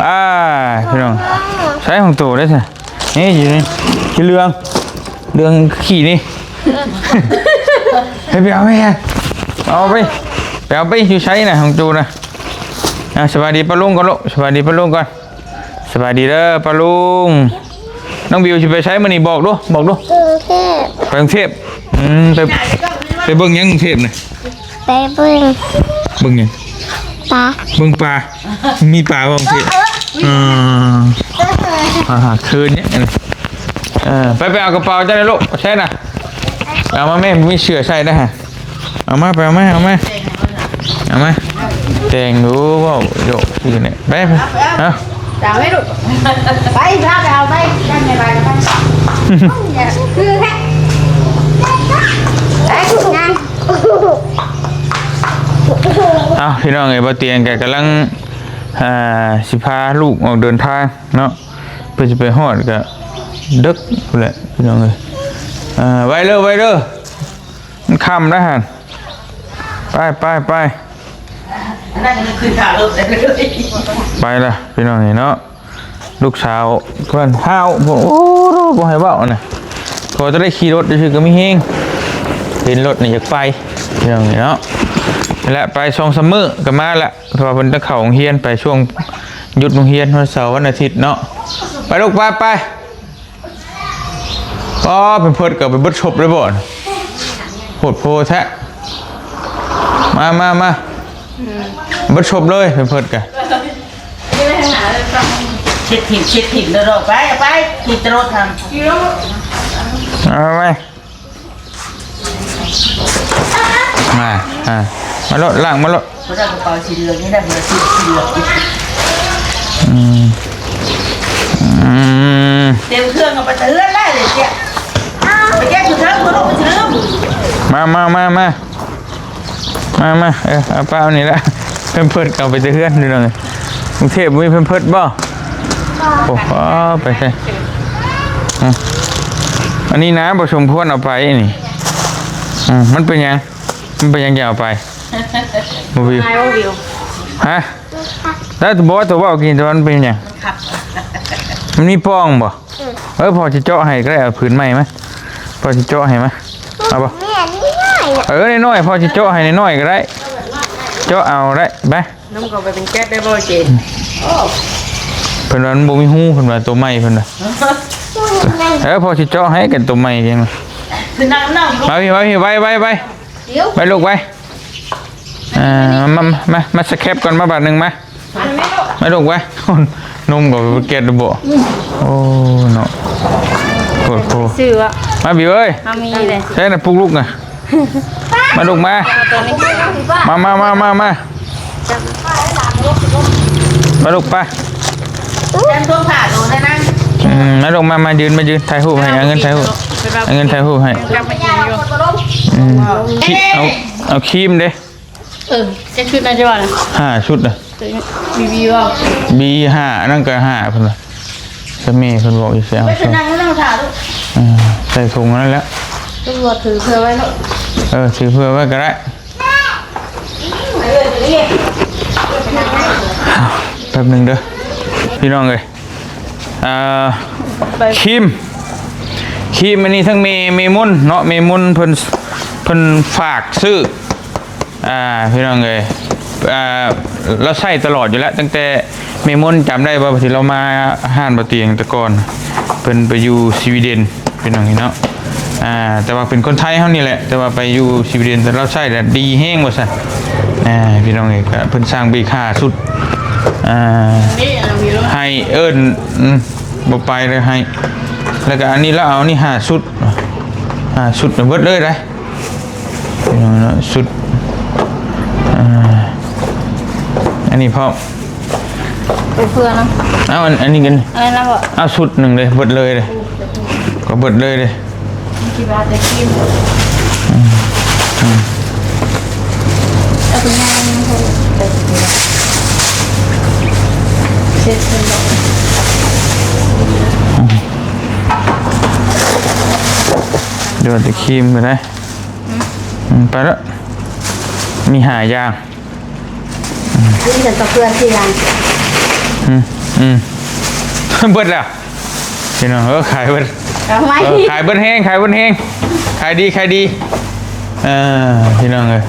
ອ່າ ພີ່ນ້ອງ ໃຊ້ຂອງໂຕໄດ້ຊະ ນີ້ຢູ່ນີ້ ຂີ້ເຫຼືອງ ເຫຼືອງຂີ້ນີ້ ໃຫ້ໄປເອົາໄປ ເອົາໄປ ໄປເອົາໄປ ຢູ່ໃສນະ ຂອງໂຕນະ? ອ່າ ສະບາຍດີປ້າລຸງກ່ອນລູກ ສະບາຍດີປ້າລຸງກ່ອນ ສະບາຍດີເດີປ້າລຸງ. ນ້ອງບິວຊິໄປໃສມື້ນີ້ ບອກດູ ບອກດູ. ກຸງເທບ ໄປກຸງເທບ ອືມ ໄປ ໄປເບິ່ງຫຍັງກຸງເທບນະ? ໄປເບິ່ງ ເບິ່ງຫຍັງ? ປາ ເບິ່ງປາ ມີປາບໍ່ກຸງເທບ? ເອີ ອ່າ ຄືນນີ້ ເອີ ໄປ ໄປເອົາກະເປົາເຈົ້ານະລູກ ໃສ່ນະ ເອົາມາແມ່ ມີເສື້ອໃສ່ນະ ເອົາມາ ໄປເອົາມາ ເອົາມາ ເອົາມາ ແຕ່ງດູ ເວົ້າໂຍກຊື່ນີ້ ໄປ ໄປ ເອົາ ຕາມໄວ້ລູກ ໄປ ພາໄປເອົາໄປ ໄປ ໄປ ໄປ ຄືແທ້ ໄປ ນາງ ເອົ້າ ພີ່ນ້ອງເອີຍ ບ່າວຕຽງກະກຳລັງ ອ່າ ຊິພາລູກອອກເດີນທາງເນາະ ເພື່ອຊິໄປຮອດກະເດິກພຸ້ນແຫຼະ ພີ່ນ້ອງເອີຍ ອ່າ ໄວເດີ ໄວເດີ ມັນຄ່ຳແລ້ວຫັ້ນ ໄປ ໄປ ໄປ ອັນນັ້ນຄືຂາລົດເລີຍ ໄປລະ ພີ່ນ້ອງເອີຍເນາະ. ລູກສາວເພິ່ນຫ້າວ ໂອ້ ບໍ່ໃຫ້ເວົ້ານະ ພໍຈະໄດ້ຂີ່ລົດຊື່ໆ ກໍມີແຮງ ເຫັນລົດນີ້ຢາກໄປ ເລື່ອງນີ້ເນາະ ແລະ ໄປສອງສາມມື້ກໍມາລະ ເພາະວ່າເພິ່ນຕ້ອງເຂົ້າໂຮງຮຽນ ໄປຊ່ວງຢຸດໂຮງຮຽນ ວັນເສົາ ວັນອາທິດເນາະ ໄປລູກ ໄປ ໄປ. ປ້າ ເພິ່ນເພິ່ນກໍເອົາໄປເບິດສົບເລີຍບໍ່ ໂພດໂພແທ້ ມາ ມາ ມາ ເບິດສົບເລີຍ ເພິ່ນເພິ່ນກໍ ເຊັດຖິ້ມ ເຊັດຖິ້ມເດີ ໄປ ໄປ ຂີ່ແຕ່ລົດຫັ້ນ ເອົາໄປ ມາ ອ່າ ມາໂລດ ລ້າງມາໂລດ ບໍ່ໄດ້ກະເປົາສີເຫຼືອງນີ້ ໄດ້ບໍ່ໄດ້ສີເຫຼືອງ ອືມ ອືມ ເຕັມເຄື່ອງເອົາໄປແຕ່ເຮືອນໄດ້ເລີຍເຈ້ຍ ໄປເກັບຢູ່ເທິງພຸ້ນລູກ ມັນຊິລືມ ມາ ມາ ມາ ມາ ມາ ມາ ເອີ ເອົາປ້າເອົານີ້ລະ ແພມເພີດເອົາໄປແຕ່ເຮືອນ ພີ່ນ້ອງເອີຍ ກຸງເທບບໍ່ມີແພມເພີດບໍ່? ໂອ້ ໄປໃສ ອືມ ອັນນີ້ນະບໍ່ສົມຄວນເອົາໄປນີ້ ອືມ ມັນເປັນຫຍັງ? ມັນເປັນຫຍັງຈະເອົາໄປ? ບໍ່ວິວ ຫາ ແລ້ວບໍ່ຕົວເວົ້າກິນ ແຕ່ວ່າມັນເປັນຫຍັງ? ມັນມີປ່ອງບໍ່? ເອີ ພໍ່ຊິເຈາະໃຫ້ກໍໄດ້ ເອົາຜືນໃໝ່ມາ ພໍ່ຊິເຈາະໃຫ້ມາ ເອົາບໍ່? ເອີ ນ້ອຍໆ ພໍ່ຊິເຈາະໃຫ້ນ້ອຍໆ ກໍໄດ້ ເຈາະເອົາໄດ້ ໄປ ນຳເຂົ້າໄປເປັນແກັດໄດ້ບໍ່ເຈນ? ເພິ່ນວ່າມັນບໍ່ມີຮູ ເພິ່ນວ່າໂຕໃໝ່ ເພິ່ນວ່າ ເອີ ພໍ່ຊິເຈາະໃຫ້ກັນໂຕໃໝ່ເດ້ ຄືນັ່ງ ນັ່ງ ມາພີ່ ມາພີ່ ໄວໆ ໄວ ໄວ ໄວລູກ ໄວ ອ່າ ມາ ມາ ມາ ມາສະແຄບກ່ອນ ມາບາດໜຶ່ງ ມາ ມາລູກ ໄວ ນົມກໍເກັດບໍ່ ໂອ້ ເນາະ ໂພດໂພ ຊື້ວະ ມາບິວເອີຍ ເຮົາມີເລີຍ ໃສ່ນະປຸກລຸກນະ ມາລູກມາ ມາ ມາ ມາ ມາ ມາ ມາລູກ ໄປ ອືມ ມາລູກ ມາ ມາຢືນ ມາຢືນ ຖ່າຍຮູບໃຫ້ ເອົາເງິນຖ່າຍຮູບ ເອົາເງິນຖ່າຍຮູບໃຫ້ ອືມ ເອົາ ເອົາຄຣີມເດ້ ເອີ ຈັກຊຸດນະ ຈະວ່ານະ ຫ້າຊຸດນະ ບີບີບໍ່ ບີຫ້າ ອັນນັ້ນກໍຫ້າ ເພິ່ນວ່າ ສາມີເພິ່ນບອກຢູ່ ຊິເອົາ ໄປນັ່ງ ນັ່ງຖ້າລູກ ເອີ ໃສ່ຖົງນັ້ນແຫຼະ ຕຳຫຼວດຖືເພື່ອໄວ້ເນາະ ເອີ ຖືເພື່ອໄວ້ກໍໄດ້ ແປັບໜຶ່ງເດີ ພີ່ນ້ອງເອີຍ ອ່າ ຄຣີມ ຄຣີມອັນນີ້ທັງແມ່ ແມ່ມົນເນາະ ແມ່ມົນເພິ່ນ ເພິ່ນຝາກຊື້ ອ່າ ພີ່ນ້ອງເອີຍ ອ່າ ລາວໃຊ້ຕະຫຼອດຢູ່ແລ້ວ ຕັ້ງແຕ່ແມ່ມົນຈຳໄດ້ບໍ່ ທີ່ລາວມາຮ້ານບໍ່ຕຽງແຕ່ກ່ອນ ເພິ່ນໄປຢູ່ສະວີເດັນ ພີ່ນ້ອງເອີຍເນາະ ອ່າ ແຕ່ວ່າເປັນຄົນໄທເຮົານີ້ແຫຼະ ແຕ່ວ່າໄປຢູ່ສະວີເດັນ ແຕ່ລາວໃຊ້ແລ້ວດີແຮງວ່າຊັ້ນ ອ່າ ພີ່ນ້ອງເອີຍ ກໍເພິ່ນສັ່ງໄປອີກຫ້າຊຸດ ອ່າ ໃຫ້ເອີ້ນ ອືມ ບໍ່ໄປເລີຍ ໃຫ້ ແລ້ວກໍອັນນີ້ລາວເອົານີ້ຫ້າຊຸດ ຫ້າຊຸດນະ ເບິດເລີຍໄດ໋ ຊຸດ ອ່າ ອັນນີ້ພ້ອມ ໄປເພື່ອນະ ເອົາ ອັນ ອັນນີ້ກັນ ອັນນັ້ນນະບໍ່ ເອົາຊຸດໜຶ່ງເລີຍ ເບິດເລີຍເດ້ ກໍເບິດເລີຍເດ້ ອືມ ອືມ ເອົາໄປຍ່າງເພິ່ນ ເຊັດເພິ່ນບອກ ອືມ ເດີນແຕ່ຄຣີມກໍໄດ້ ອືມ ອືມ ໄປລະ ມີຫ້າຢ່າງ ອືມ ນີ້ເພິ່ນກໍເພື່ອທີ່ວ່າ ອືມ ອືມ ເບິດແລ້ວພີ່ນ້ອງເອີຍ ຂາຍເບິດ ເອົາໃໝ່ ເອີ ຂາຍເບິດແຮງ ຂາຍເບິດແຮງ ຂາຍດີ ຂາຍດີ ເອີ ພີ່ນ້ອງເອີຍ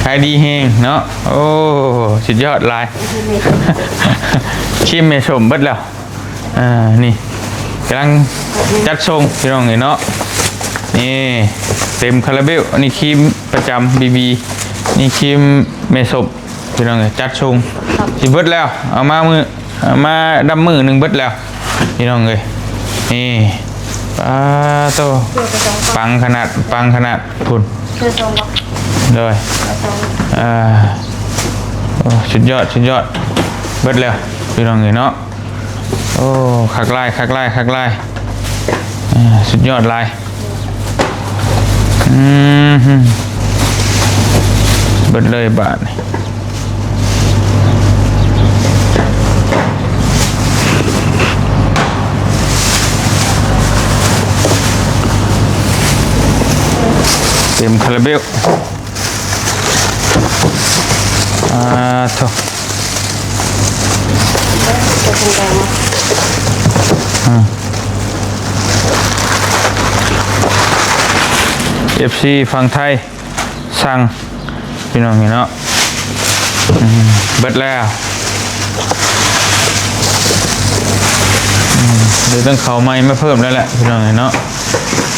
ຂາຍດີແຮງເນາະ. ໂອ້ ສຸດຍອດຫຼາຍ ຄຣີມແມ່ສົ້ມເບິດແລ້ວ. ອ່າ ນີ້ກຳລັງຈັດສົ່ງພີ່ນ້ອງເອີຍເນາະ ນີ້ເຕັມຄາຣາເບວ. ອັນນີ້ຄຣີມປະຈຳ ບີບີ ນີ້ຄຣີມແມ່ສົ້ມ ພີ່ນ້ອງເອີຍ ຈັດສົ່ງ ຊິເບິດແລ້ວ ເອົາມາມື້ ເອົາມາດຳມື້ໜຶ່ງເບິດແລ້ວ ພີ່ນ້ອງເອີຍ. ນີ້ ປາໂຕ ປັງຂະໜາດ ປັງຂະໜາດ ພຸ້ນ ໂດຍ ອ່າ ໂອ້ ສຸດຍອດ ສຸດຍອດ ເບິດແລ້ວ ພີ່ນ້ອງເອີຍເນາະ. ໂອ້ ຄັກຫຼາຍ ຄັກຫຼາຍ ຄັກຫຼາຍ ອ່າ ສຸດຍອດຫຼາຍ. ອືມ ເບິດເລີຍບາດນີ້ ເຕັມຄາຣາເບວ. ອ່າ ໂທ້ ອືມ ເອັຟຊີຝັ່ງໄທສັ່ງ ພີ່ນ້ອງເອີຍເນາະ ອືມ ເບິດແລ້ວ ອືມ ດຽວຕ້ອງເຂົ້າໃໝ່ມາເພີ່ມແລ້ວແຫຼະ ພີ່ນ້ອງເອີຍເນາະ.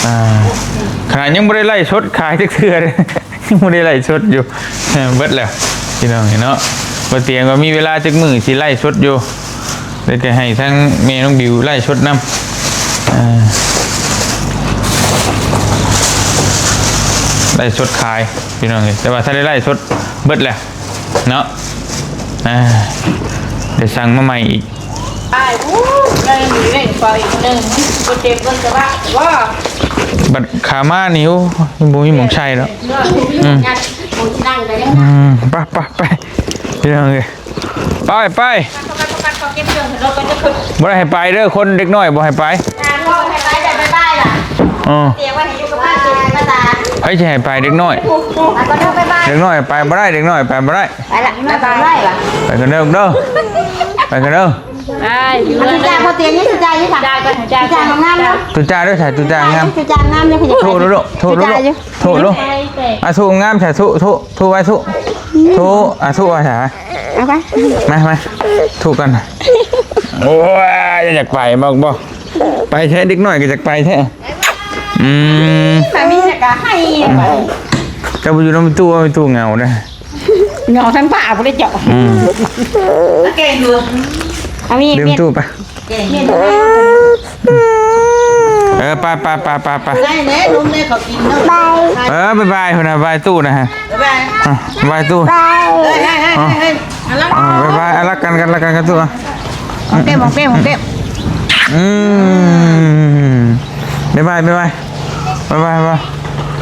ອ່າ ຂະໜາດຍັງບໍ່ໄດ້ໄລຟ໌ສົດຂາຍຈັກເທື່ອເດ້ ຍັງບໍ່ໄດ້ໄລຟ໌ສົດຢູ່ ເບິດແລ້ວ ພີ່ນ້ອງເອີຍເນາະ. ບໍ່ຕຽງວ່າມີເວລາຈັກມື້ຊິໄລຟ໌ສົດຢູ່ ແລ້ວກໍໃຫ້ທາງແມ່ນ້ອງບິວໄລຟ໌ສົດນຳ ເອີ ໄລຟ໌ສົດຂາຍ ພີ່ນ້ອງເອີຍ ແຕ່ວ່າຖ້າໄດ້ໄລຟ໌ສົດເບິດແລ້ວເນາະ. ອ່າ ໄດ້ສັ່ງມາໃໝ່ອີກ ອ້າຍ ໂອ້ ໄດ້ມີເວນເປົ່າອີກໜຶ່ງ ບໍ່ເຈັບເບິ່ງກະບະບໍ່ ບັດຂາມານີ້ ໂອ້ ບໍ່ມີໝ່ອງໃສ່ດອກ ອືມ ອືມ ໄປ ໄປ ໄປ ພີ່ນ້ອງເອີຍ ໄປ ໄປ ບໍ່ໄດ້ໃຫ້ໄປເດີ ຄົນເດັກນ້ອຍບໍ່ໃຫ້ໄປ ເອີ ໃຜຊິໃຫ້ໄປເດັກນ້ອຍ ເດັກນ້ອຍໄປບໍ່ໄດ້ ເດັກນ້ອຍໄປບໍ່ໄດ້ ໄປລະ ໄປກ່ອນເດີ ໄປກ່ອນເດີ ໄປຢູ່ເຮືອນ ຕຸຈ້າ ພໍ່ຕຽງນີ້ຕຸຈ້າຢູ່ ຕຸຈ້າງາມໆ ຕຸຈ້າເດີ ໃສ່ຕຸຈ້າງາມ ຕຸຈ້າງາມເດີ ໂທດລູກ ໂທດລູກ ອ່ະ ສູ້ງາມ ໃສ່ສູ້ ສູ້ ສູ້ໄວ້ ສູ້ ສູ້ ອ່ະ ສູ້ໄວ້ ເອົາໄປ ມາ ມາ ສູ້ກັນ ໂອ້ຍ ຢາກໄປບໍ່ ບໍ່ ໄປແທ້ ເດັກນ້ອຍກໍຢາກໄປແທ້ ອືມ ມາມີແຕ່ກະໃຫ້ໄປ ເຈົ້າບໍ່ຢູ່ນຳແມ່ຕູ້ ແມ່ຕູ້ເຫງົາເດ້ ເຫງົາທັງຜ້າບໍ່ໄດ້ເຈາະ ອືມ ເກັ່ງຢູ່ ເອົາມີດ ດຶງຕູ້ໄປ ເກັ່ງຢູ່ ເອີ ໄປ ໄປ ໄດ້ແລ້ວ ນົມໄດ້ເຂົາກິນເນາະ ເອີ ບາຍບາຍ ພຸ້ນນະ ບາຍຕູ້ນະ ບາຍບາຍ ອ່ະ ບາຍຕູ້ ເອີ ເຮີ້ຍ ເຮີ້ຍ ເຮີ້ຍ ອ່ະ ບາຍບາຍ ອ່ະ ລັກກັນ ກັນ ລັກກັນກັນຕູ້ ຫອມແກ້ມ ຫອມແກ້ມ ຫອມແກ້ມ ອືມ ບາຍບາຍ ບາຍບາຍ ບາຍບາຍ ບາຍບາຍ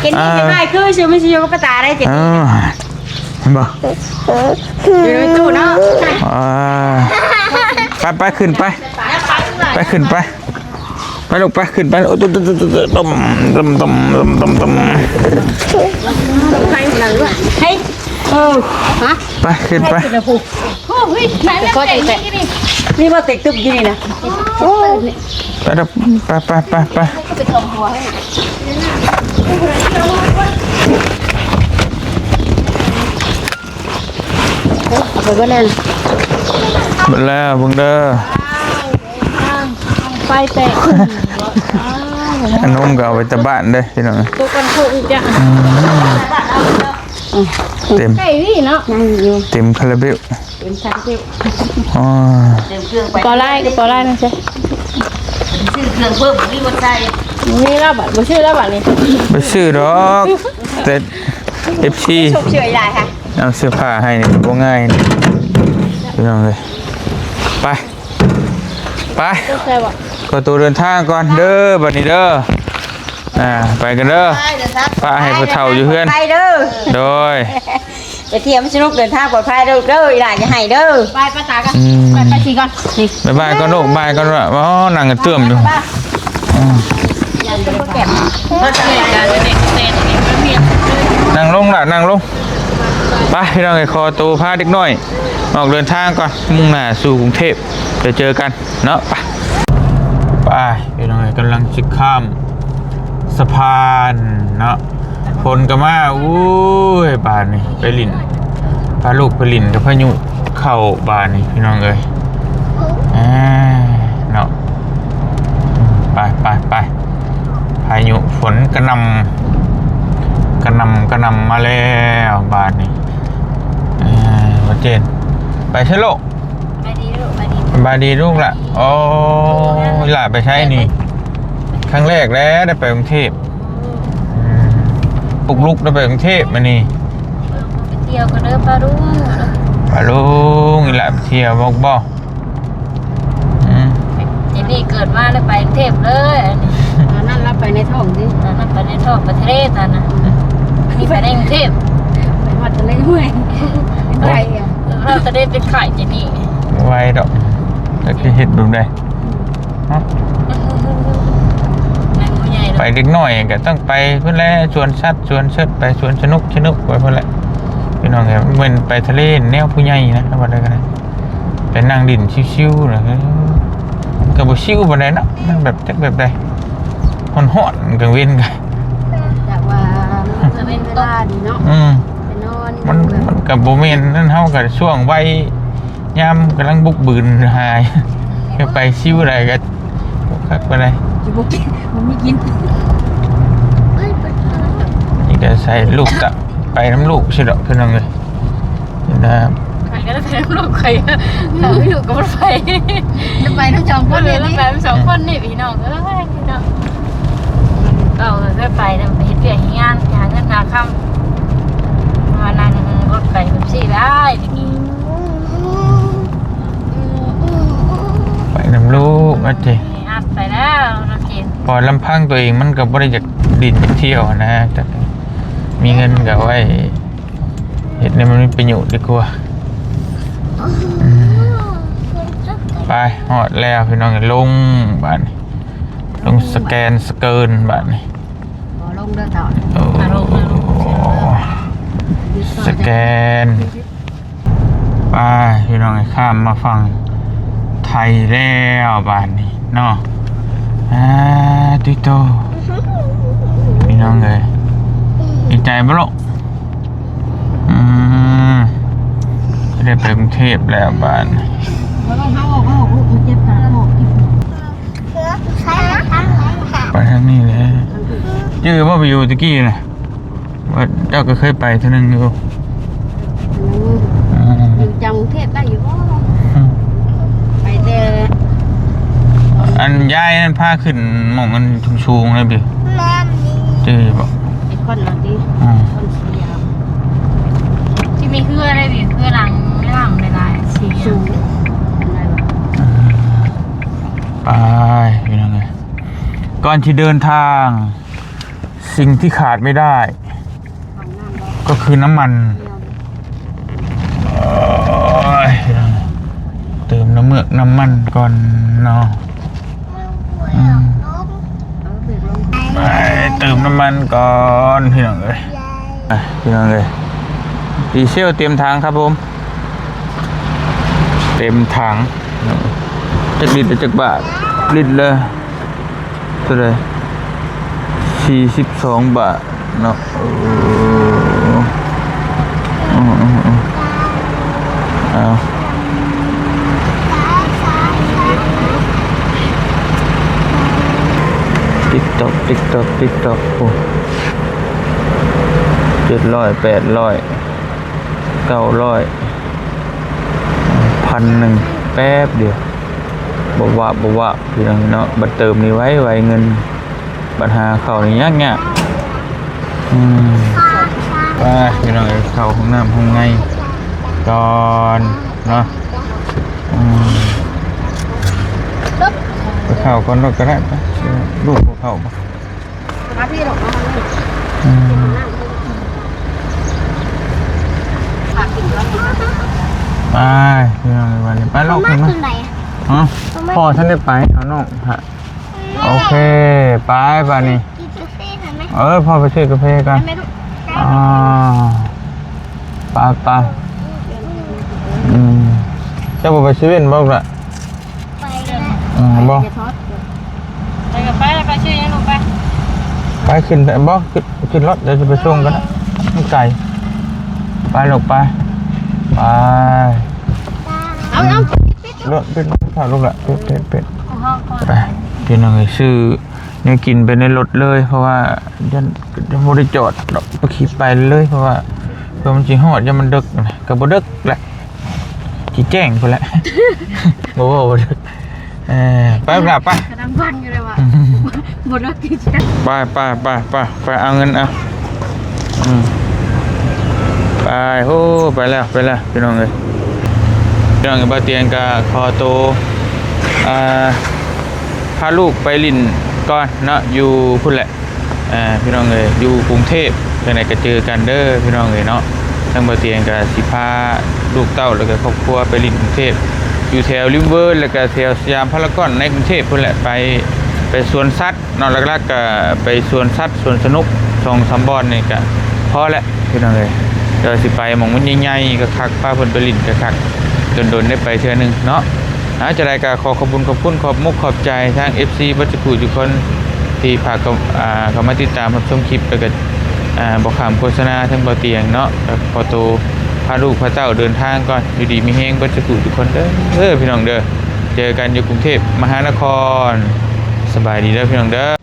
ເຈນນີ້ ອ່າ ຈະໄດ້ຄືຊື່ມັນຊິຢູ່ກັບກະຕາໄດ້ເຈນ ເອີ ເຫັນບໍ່ ຢູ່ໃນຕູ້ເນາະ ອ່າ ໄປ ໄປ ຂຶ້ນໄປ ໄປ ຂຶ້ນໄປ ໄປລູກ ໄປ ຂຶ້ນໄປ ໂອ້ ຕຸ້ມ ຕຸ້ມ ຕຸ້ມ ຕຸ້ມ ຕຸ້ມ ເຮີ້ຍ ເອີ ຮະ ໄປ ຂຶ້ນໄປ ໂອ້ຍ ມັນເຕັກຢູ່ນີ້ ມີບໍ່ເຕັກຕຶບຢູ່ນີ້ນະ ໂອ້ຍ ໄປເດີ ໄປ ໄປ ໄປ ໄປ ເອົາໄປເບິດແລ້ວ ເບິດແລ້ວ ເບິ່ງເດີ ໄຟແຕກ ອັນນົມກໍເອົາໄປແຕ່ບ້ານເດ້ ພີ່ນ້ອງ ຕົກກັນໂຄກອີກຈ້ະ ອືມ ເຕັມ ໃກ້ນີ້ເນາະ ຍັງຢູ່ ເຕັມຄາຣາເບວ ເຕັມຄາຣາເບວ ອໍ ເຕັມເຄື່ອງໄປ ເປົາລາຍ ກະເປົາລາຍນັ້ນຊະ ຊື້ເຄື່ອງເພີ່ມ ບໍ່ມີໝົດໃສ່ ບໍ່ມີແລ້ວບາດ ບໍ່ຊື້ແລ້ວບາດນີ້ ບໍ່ຊື້ດອກ ແຕ່ ເອັຟຊີ ຊົມເຊີຍຫຼາຍຄ່ະ ເອົາເສື້ອຜ້າໃຫ້ນີ້ບໍ່ງ່າຍ ພີ່ນ້ອງເອີຍ ໄປ ໄປ ໄປບໍ່ ຂໍຕົວເດີນທາງກ່ອນເດີ ບາດນີ້ເດີ ອ່າ ໄປກັນເດີ ໄປເດີ ປະໃຫ້ຜູ້ເຖົ້າຢູ່ເຮືອນ ໄປເດີ ໂດຍ ໄປທ່ຽວມັນສະໜຸກ ເດີນທາງປອດໄພເດີລູກເດີ ອີ່ຫຼ້າຢ່າໄຫ້ເດີ ໄປ ໄປຕາກັນ ອືມ ໄປ ໄປຊິກ່ອນ ບາຍບາຍກ່ອນລູກ ບາຍກ່ອນ ອໍ ນັ່ງເຈື່ອມຢູ່ ອືມ ນັ່ງລົງລະ ນັ່ງລົງ ໄປ ພີ່ນ້ອງເອີຍ ຂໍໂຕພາເດັກນ້ອຍອອກເດີນທາງກ່ອນ ມຸ່ງໜ້າສູ່ກຸງເທບ เดี๋ยวเจอกันเนาะ ไป ไป พี่น้องเอ้ย กำลังสิข้ามสะพานเนาะ ฝนก็มา โอ้ย บาดนี้ไปหลิ้น พาลูกไปหลิ้นกับพายุเข้า บาดนี้ พี่น้องเอ้ย อ่า เนาะ ไป ไป ไป พายุฝนกระหน่ำ กระหน่ำ กระหน่ำมาแล้ว บาดนี้ อ่า บ่เจน ไปเถอะลูก สบายดีลูก สบายดี สบายดีลูกล่ะ โอ้ อีหล่าไปไสนี่ ครั้งแรกแล้วได้ไปกรุงเทพฯ อืม ปุกลุกได้ไปกรุงเทพฯ มื้อนี้ ไปเที่ยวกันเด้อป้าลุง ป้าลุง อีหล่าไปเที่ยวบ่ บ่ อืม เจนนี่เกิดมาแล้วไปกรุงเทพฯเลย อันนี้ ตอนนั้นเราไปในท้องสิ ตอนนั้นไปในท้อง ไปทะเลตอนนั้น นี่ไปในกรุงเทพฯ ไปฮอดทะเลห้วย เป็นไข้อะ เราจะได้เป็นไข้เจนนี่ บ่ไหวดอก จักสิเฮ็ดแบบใด ฮะ นั่งผู้ใหญ่เนาะ ไปเด็กน้อยก็ต้องไปพุ้นแหละ สวนสัตว์ สวนเสิร์ช ไปสวนสนุกสนุกไปพุ้นแหละ พี่น้องเอ้ย แม่นไปทะเลแนวผู้ใหญ่นะ ว่าได้ก็ได้ ไปนั่งหลิ้นชิวๆนะ เออ ก็บ่ชิวปานใดเนาะ มันแบบจักแบบใด ฮ้อนๆ กลางเว็นก็ แต่ว่ามันเป็นเวลาดีเนาะ อืม ไปนอน มัน แบบ มันก็บ่แม่นนั่น เฮาก็ช่วงวัย ยามกำลังบุกบืนหาย ไปชิวใดก็คักปานใด สิบ่กิน บ่มีกิน นี่ก็ใส่ลูกกะไปนำลูกซื่อดอก พี่น้องเอ้ย นี่นะ ใครก็ได้ไปนำลูก ใครก็ไปลูกกับรถไฟ จะไปทั้งสองคนเลย เออ นี่ ไปทั้งสองคนนี่ พี่น้องเอ้ย พี่น้อง เก่าก็ไปนำ เฮ็ดเวียกเฮ็ดงาน หาเงินหาคำ มานั่งรถไฟแบบซี่ได้ ไปนำลูกว่าติ อัดไปแล้วน้องเจน พอลำพังตัวเองมันก็บ่ได้อยากหลิ้นอยากเที่ยวนะ แต่มีเงินก็ไว้เฮ็ดให้มันมีประโยชน์ดีกว่า อืม ไป ฮอดแล้วพี่น้อง ลงบาดนี้ ลงสแกนสเกินบาดนี้ บ่ลงเด้อเฒ่า โอ้ มาลง มาลง สแกน ไปพี่น้อง ข้ามมาฝั่งไทยแล้วบาดนี้เนาะ อ่า ติโต พี่น้องเอ้ย ดีใจบ่ลูก อืม ได้ไปกรุงเทพฯแล้วบาดนี้ บ่ต้องเฮาออก เฮาออกลูก มันเจ็บขา เฮาออก ไปทางนี้แหละ จื้อบ่ ไปอยู่ตะกี้น่ะ ว่าเจ้าก็เคยไปเทื่อหนึ่งอยู่ อืม อยู่จังกรุงเทพฯได้อยู่บ่ อืม ไปแต่ อันยายนั่นพาขึ้นหม่องอันสูงๆเลยบิ จื้อบ่ ไอ้คอนเหรอติ อืม คอนสียาว ที่มีเฮือได้บิ เฮือหลัง หลังหลายๆ สี สูง อันใดวะ อืม ไปพี่น้องเอ้ย ก่อนที่เดินทาง สิ่งที่ขาดไม่ได้ ก็คือน้ำมัน โอ้ย เติมน้ำเมือกน้ำมันก่อนเนาะ อืม ไปเติมน้ำมันก่อนพี่น้องเอ้ย อ่ะ พี่น้องเอ้ย ดีเซลเต็มถังครับผม เต็มถัง จักลิตรละจักบาท ลิตรละเท่าใด สี่สิบสองบาทเนาะ เออ อืมๆๆ เอา ติ๊กต๊อก ติ๊กต๊อก ติ๊กต๊อก โอ้ เจ็ดร้อย แปดร้อย เก้าร้อย พันหนึ่ง แป๊บเดียว บ่วาบ บ่วาบ พี่น้องเนาะ บัดเติมนี่ไว ไวเงิน บัดหาเข้านี่ยากๆ อืม ไป พี่น้องเอ้ย เข้าห้องน้ำห้องในก่อนเนาะ อืม ไปเข้าก่อนรถก็ได้ ไป ลูกบ่เข้าบ่ มาพี่หรอก มาทางนี้ อืม พากินด้วย ไป พี่น้องเอ้ย วันนี้ไปลอกกันมา ฮะ พ่อท่านได้ไป เอาน้อง ฮะ โอเค ไป บาดนี้ กินกาแฟหน่อยไหม เออ พ่อไปซื้อกาแฟก่อน ได้ไหมลูก อ่า ไป ไป อืม เจ้าบ่ไปเซเว่นบ่ล่ะ ອືມ ບໍ່ ໄປກໍໄປ ໄປຊື້ຫຍັງລູກໄປ ໄປຂຶ້ນ ບໍ່ ຂຶ້ນ ຂຶ້ນລົດ ດຽວຊິໄປສົ່ງກັນນະ ມັນໄກ ໄປລູກໄປ ໄປ ເອົາ ເອົາ ປິດ ປິດ ລົດ ປິດ ເຂົ້າລູກລະ ປິດ ປິດ ປິດ ຂອງເຮົາກ່ອນ ໄປ ພີ່ນ້ອງເອີຍ ຊື້ແນວກິນໄປໃນລົດເລີຍ ເພາະວ່າຢ້ານ ຍັງບໍ່ໄດ້ຈອດດອກ ໄປຂີ່ໄປເລີຍ ເພາະວ່າເພື່ອມັນຊິຮອດ ຢ້ານມັນເດິກນະ ກໍບໍ່ເດິກແຫຼະ ຊິແຈ້ງພຸ້ນແຫຼະ ບໍ່ເວົ້າບໍ່ເດິກ ເອີ ໄປລະໄປ ກຳລັງວັ່ນຢູ່ເລີຍວ່າ ບໍ່ເລິກຕິ ໄປ ໄປ ໄປ ໄປ ໄປເອົາເງິນເອົາ ອືມ ໄປ ໂອ້ ໄປແລ້ວ ໄປແລ້ວ ພີ່ນ້ອງເອີຍ ພີ່ນ້ອງເອີຍ ບ່າວຕຽງກໍຂໍໂຕ ອ່າ ພາລູກໄປຫຼິ້ນກ່ອນເນາະ ຢູ່ພຸ້ນແຫຼະ ອ່າ ພີ່ນ້ອງເອີຍ ຢູ່ກຸງເທບ ຈັ່ງໃດກໍເຈີກັນເດີພີ່ນ້ອງເອີຍເນາະ ທາງບ່າວຕຽງກໍຊິພາລູກເຕົ້າ ແລ້ວກໍຄອບຄົວໄປຫຼິ້ນກຸງເທບ ຢູ່ແຖວລິມເວີ ແລ້ວກໍແຖວສະຫຍາມພາລາກອນໃນກຸງເທບພຸ້ນແຫຼະ ໄປ ໄປສວນສັດເນາະ ຫຼັກໆກໍໄປສວນສັດ ສວນສະໜຸກ ສອງສາມບ່ອນນີ້ກໍພໍແຫຼະພີ່ນ້ອງເອີຍ ແຕ່ວ່າຊິໄປໝ່ອງມັນໃຫຍ່ໆ ຄັກໆ ພາເພິ່ນໄປຫຼິ້ນຄັກໆ ດົນໆ ໄດ້ໄປເທື່ອໜຶ່ງເນາະ. ອ່າ ຈັ່ງໃດກໍຂໍຂອບບຸນຂອບຄຸນ ຂອບມຸກຂອບໃຈທາງເອັຟຊີເບິດທຸກຜູ້ທຸກຄົນ ທີ່ຝາກເຂົ້າ ອ່າ ເຂົ້າມາຕິດຕາມຮັບຊົມຄລິບ ແລ້ວກໍ ອ່າ ບໍ່ຂ້າມໂຄສະນາທາງບ່າວຕຽງເນາະ. ກໍຂໍໂຕພາລູກພາເຕົ້າເດີນທາງກ່ອນ ຢູ່ດີມີແຮງເບິດທຸກຜູ້ທຸກຄົນເດີ ເດີພີ່ນ້ອງເດີ. ເຈີກັນຢູ່ກຸງເທບມະຫານະຄອນ. ສະບາຍດີເດີພີ່ນ້ອງເດີ.